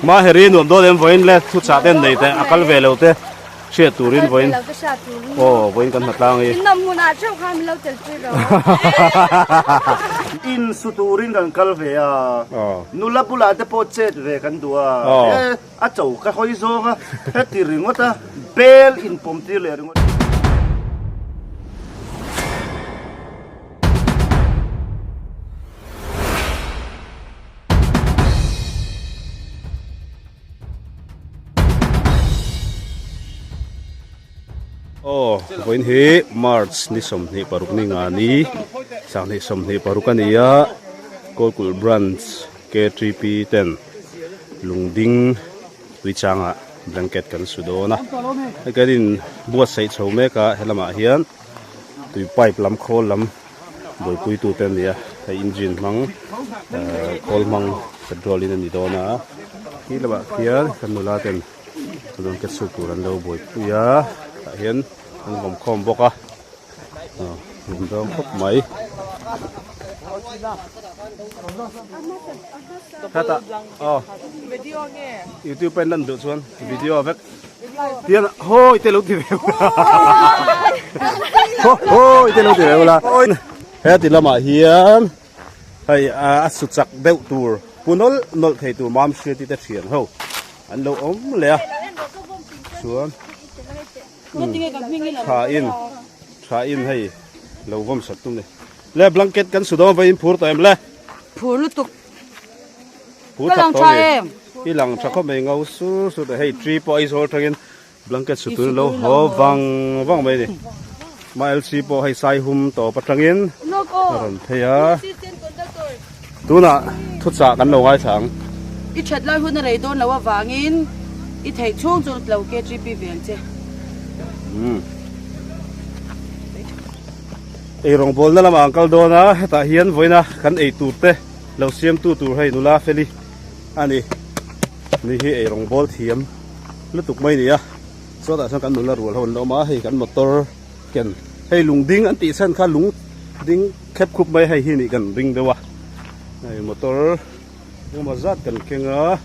Maheri nuam dawn em vawiin le thuchah ten nei teh a kal ve lo te hriat turin vawiin aw vawiin kan hnatlang hi. Innawm hunah theuh khan min lo tel pui rawh. In su turin kan kal ve a, nula bulah te pawh chet ve kan duh a, e a cho ka hawi zawng a, heti ringawt a bel inpawm tir leh ringawt. Aw vawiin hi March ni 26 ni nga ni sanghnih 26 a ni a Kawlkulh branch K3P ten lungding tuichangah blanket kan su dawn a hei kan in buatsaih chho mek a helamah hian tui pipe lam khawl lam buaipui tute an ni a hei engine hmang ehh khawl hmang petrol in a ni dawn a khi lamah khian kan nula ten blanket suk tur an lo buaipui a tah hian an vawm khawm bawk a aw nuam dawn khawp mai hetah aw youtube a in lan duh chuan video vek. Tian hawi te lo ti ve ula hawi te lo ti ve ula heti lamah hian hei a su chak deuh tur pu nawlh nawlh thei tur mam hriati te thian ho an lo awm leh a chuan tha in tha in hei lo vawm sat tum ni le blanket kan su dawn vawiin phur tawh em le phur lutuk Phur tak tawh a ni. I lang tha khawp mai ngau sur sur tawh hei tree pawh Aizawl atangin blanket su turin lo haw vang vang mai a ni. Ma LC pawh hei sai hum tawp atangin a rawn phei a. Tunah thuchah kan lo ngaithla ang. I that lai hun a rei dawn loh avangin i theih chhung chu lo KTP ve ang che. Eirawngbawlna lamah an kal dawn a, hetah hian vawiina kan ei tur te Lo siamtu tur hei nula feli a ni. Ni hi eirawng bawl thiam lutuk mai a ni a. Chutah chuan kan nula rual ho an lo awm a, hei kan motor ken hei lung ding an tih chhan kha lung ding khep khup mai hei hi nih kan ring deuh a. Hei motor engemaw zat kan keng a.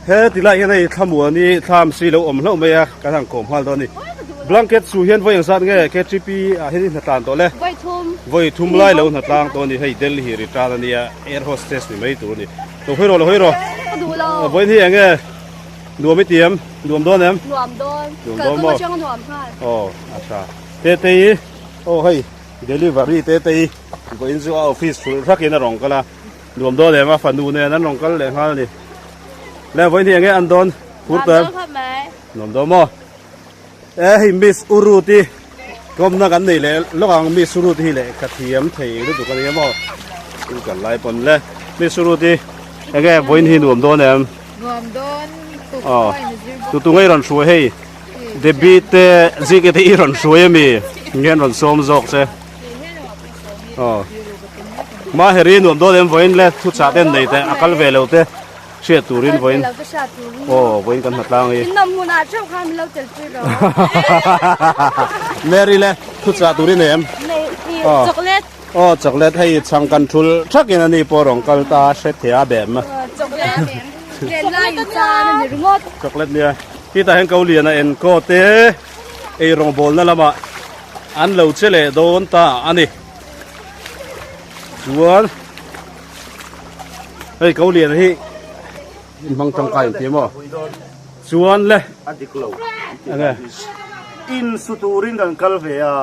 He ti lai hian hei thlamuan hi thlam si lo awm hlauh mai a kan han kawm nghal dawn a ni. Blanket su hian vawi engzat nge KTP ah hian i hna tlan tawh le? Vawi thum. Vawi thum lai lo hna tlang tawh a ni. Hei Delhi hi return a nia air hostess ni mai tur a ni. Lo hawi rawh lo hawi rawh. Ka duh lo. Vawiin hi eng nge nuam i ti em? Nuam dawn em? Nuam dawn. Nuam Kal dawn kawng maw? atanga nuam nghal. Aw a tha. Tetei aw hei delivery Tetei vawiin chu a office hrulh hrakin a rawn kal a. Nuam dawn em a fanu nen an rawn kal leh nghal a ni. Le vawiin hi enge an dawn phur tawh em? Nuam dawn khawp mai. Nuam dawn maw? E hei Miss Urut i kawmna kan nei leh lawk ang Miss Urut hi leh ka thiam thei lutuk a ni maw? In kal lai pawn le Miss Urut i enge vawiin hi nuam dawn em? Nuam dawn tuk Aw pawh in a zir bawk. Tu tunge i rawn hruai hei Debbie te Ziki te i rawn hruai ami? Nge an rawn sawm zawk che? Aw Maheri nuam dawn em vawiin le thuchah ten nei teh a kal ve lo te hriat turin vawiin aw vawiin kan hnatlang hi Innawm hunah theuh khan min lo tel pui rawh Mary le thuchah turin nei em Nei i chocolate aw chocolate hei chhang kan thul thakin ani pawh rawn kal ta hre thei a bem chocolate len lai in chan ani ringawt chocolate nia titah hian ko lian a enkaw te Eirawngbawlna lamah an lo che leh dawn ta a ni. Chuan hei ko lian hi in hmang tangkai in ti maw? Chuan le a dik lo. Enge? In su turin kan kal ve a,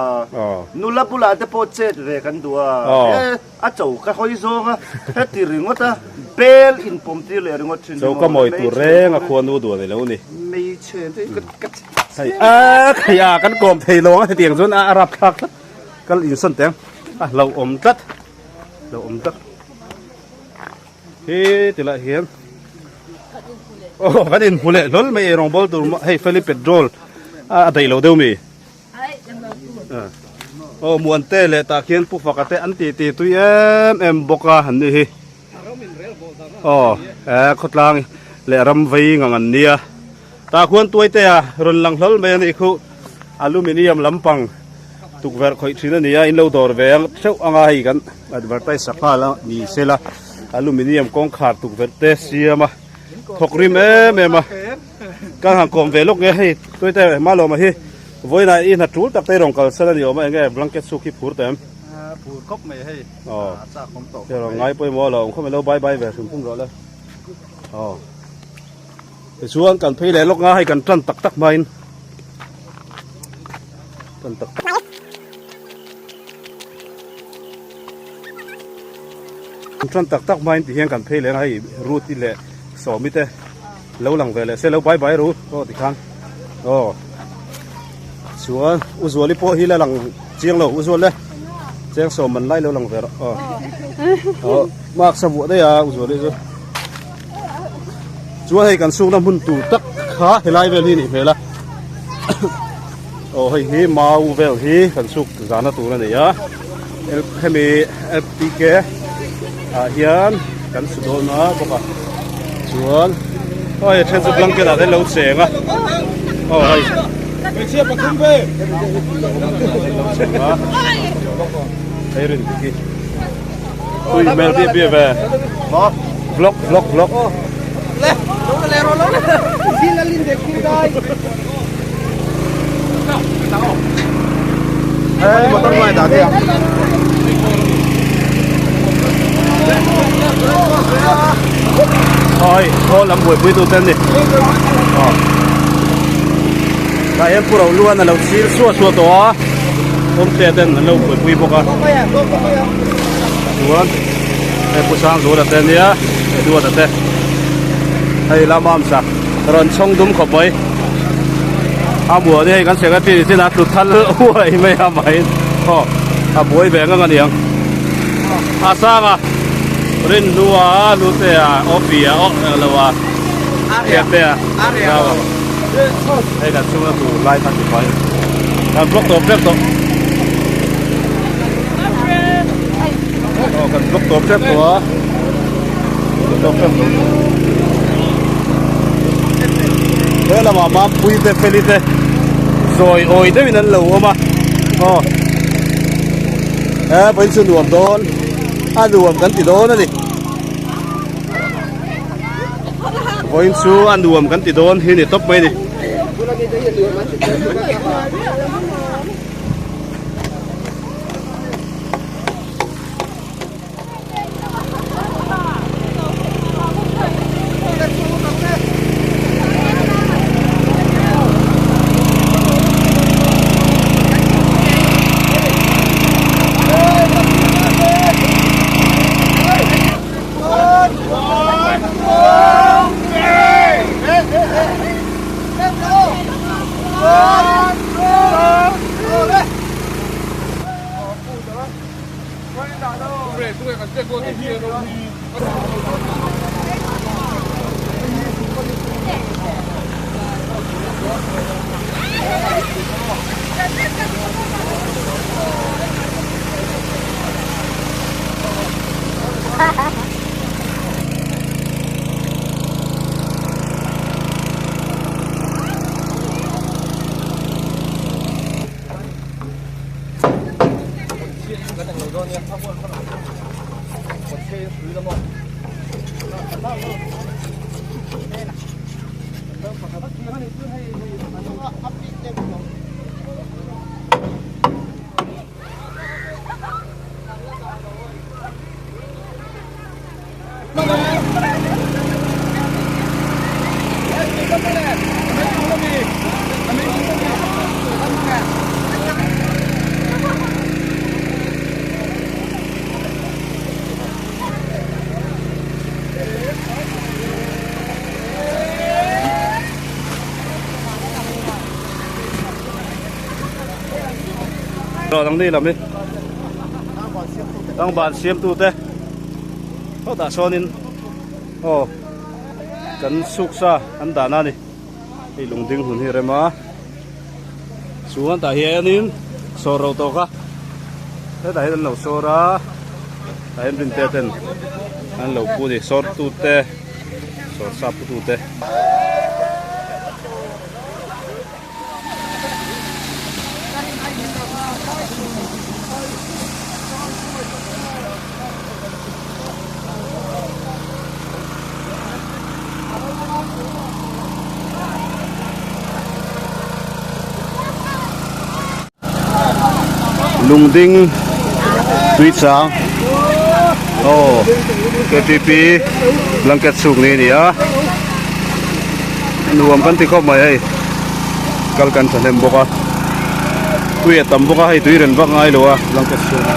nula bulah te pawh chet ve kan duh a, A cho ka hawi zawng a, heti ringawt a, bel in pawm tir leh ringawt thin Cho ka mawi tur reng a khuanu duan i lo ni. Hmeichhe te ka ka Hei a hei a kan kawm thei lo ang hetiang chuan a rap thlak tlat kal insawn teng a hlauhawm tlat hlauhawm tlat he ti lah hian aw kan inhmu leh hlawl mai ei rawngbawl tur hei feli petrol a daih lo deuh mi. Aw Muante leh tah khian Pu Faka te an titi tui em em bawk a an ni hi. Aw he khawtlang leh ram vei ngang an nia. Tah khuan tuaite a rawn lang hlawl mai a nih khu aluminium lampang tukverh khawih thin a ni a in lo dawr ve ang theuh anga hei kan advertise sak nghal a ni sela. Aluminium kawngkhar tukverh te siam a thawk rim em em a kan han kawm ve lawk nge hei tuite Malawma hi vawiinah i hna tul tak te i rawn kalsan a ni awm a enge blanket suk hi phur ta em? Phur khawp mai hei a chak awm tawh khawp mai. Ngai pawimawh lo awm khawp mai lo bye bye ve hrim hrim rawh le aw tichuan kan phei leh lawk nga hei kan tan tak tak hmain tan tak tak. Tan tak tak hmain ti hian kan phei leh ang hei Ruth-i leh Sawmi te lo lang ve leh se lo bye bye ru aw tikhan aw chuan U Zuali pawh hi la lang chiang lo U Zual le cheng sawm man lai lo lang ve rawh aw aw mark sa vuah daih a U Zuali chu chuan hei kan sukna hmun tur tak kha helai vel hi a nih hmel a aw hei hi mau vel hi kan suk zahna tur a ni a hemi lpk ah hian kan su dawn a bawk a chuan hei a then chu blanket ah te an lo cheng a aw hei Hmeichhia pathum ve lo cheng a hei rin khi tui hmel biak biak ve vlog vlog vlog le lo le ro lo le Oi, khaw lam buaipui tu te an ni. Aw. Tah hian pu ro luan a lo chil suah suah tawh a, awmte ten an lo buaipui bawk a. Chuan hei pu Sangzula te ania, Edward-a te. Hei lama amsa rawn chhawng dum khawp mai. A muan hi hei kan secretary ni chin a tlu thal uai mai a mahin aw a buai ve ngang a niang. A sang a Rinhlua Lutea Awpia aw lo a Thiante a Zau a hei kan chhungna tur lai kha ti fai kan block tawp tep tawh aw kan block tawp tep tawh a tawp tep tawh he lamah Mampui te Feli te zawi awi deuhin an lo awm a aw he vawiin chu nuam dawn a nuam kan ti dawn a ni vawiin chu a nuam kan ti dawn hi ni tawp mai a ni. Rawh ang ni lam hi tangban siamtu te hawtah sawnin aw kan suk sa an dahna a ni hei lungding hun hi a rem a chuan tah hianin sawr ro tawk a hetah hian an lo sawr a tah hian rin te ten an lo pu a ni sawr tu te sawr sa pu tu te. Lungding Tuichang aw KTP blanket chhuk ni a ni a nuam kan ti khawp mai hei kal kan thahnem bawk a tui a tam bawk a hei tui ren vak ngai lo a blanket chhung a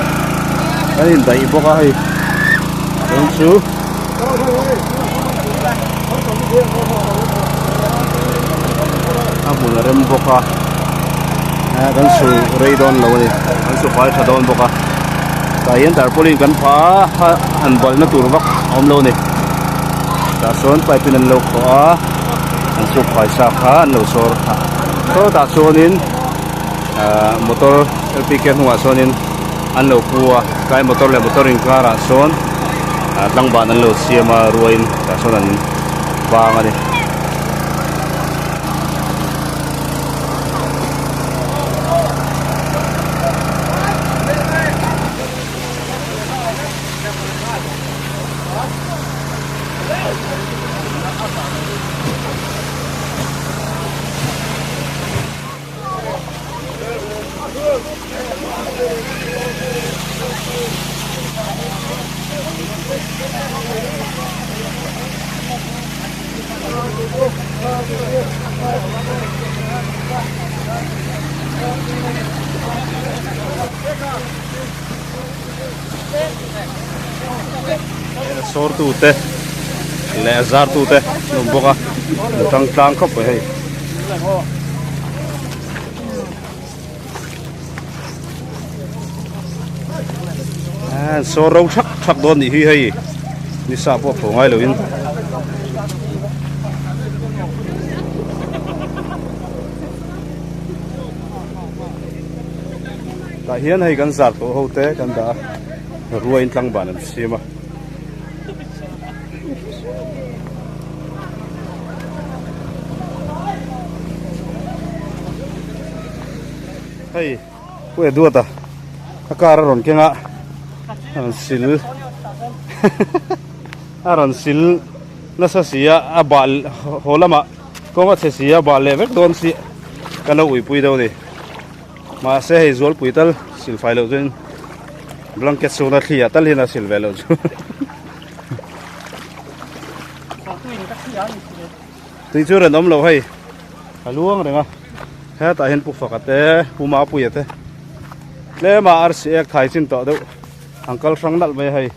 kan indaih bawk a hei eng chu. A hmun a rem bawk a eh kan su rei dawn lo a ni kan su fai tha dawn bawk a tah hian tarpaulin kan phah a han balh na tur vak a awm lo a ni tah sawn pipe in an lo khawh a an suk fai sa kha an lo sawr a sawtah chuanin ahh motor L P K hnungah sawnin. An lo pu a, tlai motor leh motor inkarah sawn ah tlangban an lo siam a ruain tah sawn an bang a ni. Sawrtu te leh a zartu te an awm bawk a an tang tlang khawp mai hei. An saw ro thak thak dawn nih hi hei nisa pawh a pho ngai loin. Tah hian hei kan zar tawh ho te kan dah a ruain tlangban an siam a. Hei Pu Eduata a car a rawn keng a a rawn sil a rawn sil nasa si a a bal haw lamah kawng a chhe si a bal leh vek dawn si ka lo uipui deuh a ni mahse hei zualpui tal sil fai loh chuan blanket chhunga thli ah tal hian a sil ve loh chu. Tui chu rawn awm lo hei a luang reng a hetah hian pu faka te pu mapuia te tlema arsi ek thai chin tawh deuh an kal hrang nalh mai a hei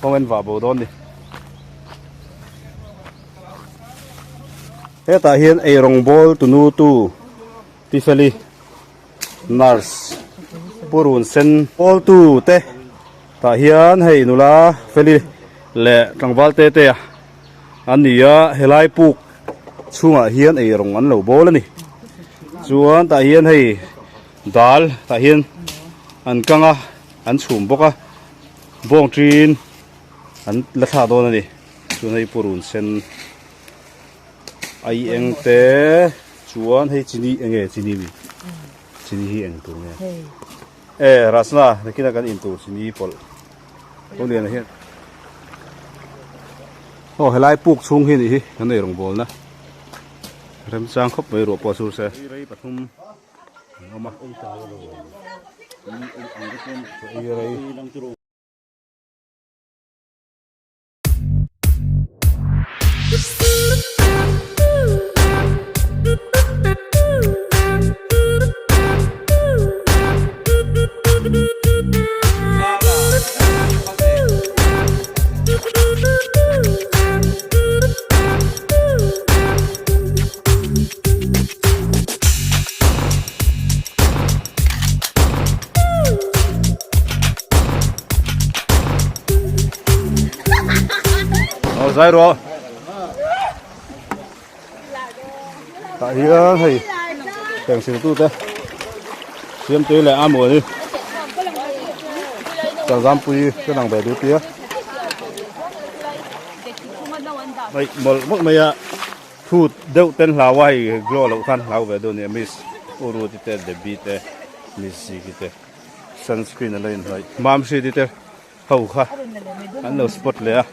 kawng en vah bo dawn a ni hetah hian eirawng bawl tunu tu Tifeli nurse purun sen pawl tu te tah hian hei nula feli leh tlangval te te an ni a helai puk chhungah hian ei rawng an lo bawl a ni chuan tah hian hei dal tah hian an kang a an chhum bawk a bawng ṭin an la thlak dawn a ni chuan hei purun sen. Ai eng te chuan hei chini enge chini mi chini hi eng tur nge e rasna nakina kan in tur chini pawlh ho lian hian aw helai puk chhung hi nih hi kan ei rawng bawlna remchang khawp mai ruah pawh a sur se rei pathum an awm a ei rei. Aw zai rawh tah hian hei pencil tu te siam tui leh a maw ni changzampui ka dang ve duh tia hei mawlh mawlh mai a thut deuh ten hlau a hei glow loh khan hlau ve deuh a ni a miss Uruti te Debbie te miss Ziki te sunscreen a la inhnawih mam hriati te ho kha an lo spot leh a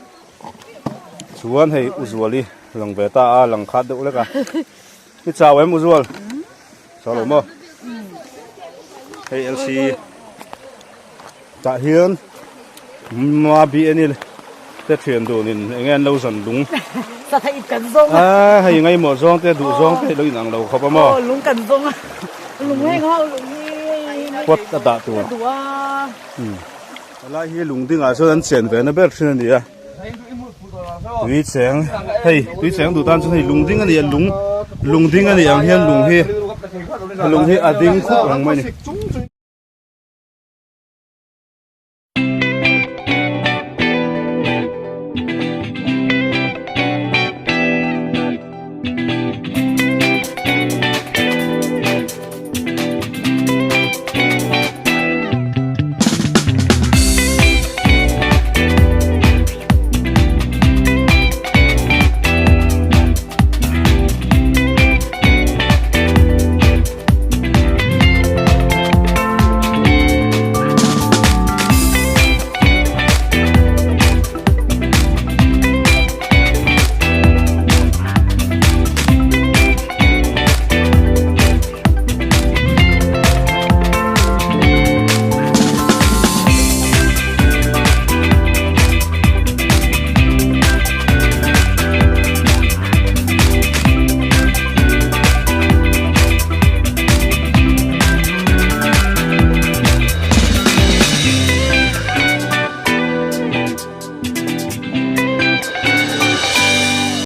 chuan hei Uzuali lang ve ta a lang khat deuh lek a i chau em Uzual chau lo maw hei L C. Tah hian ma BNI te thian dunin eng nge an lo zan lung. Satha ip kan zawng a. A hei ngaimawh zawng te duh zawng te lo inang lo khawp a maw. Aw lung kan zawng a. Lung heng ho lung hi Pot a dah tur. Ka duh a. Helai hi lung dingah chuan an chen ve na ber thin a ni a. Tui cheng hei tui cheng duh tan chuan hei lung ding a ni a lung lung ding a ni ang hian lung hi lung hi a ding khup ang mai a ni.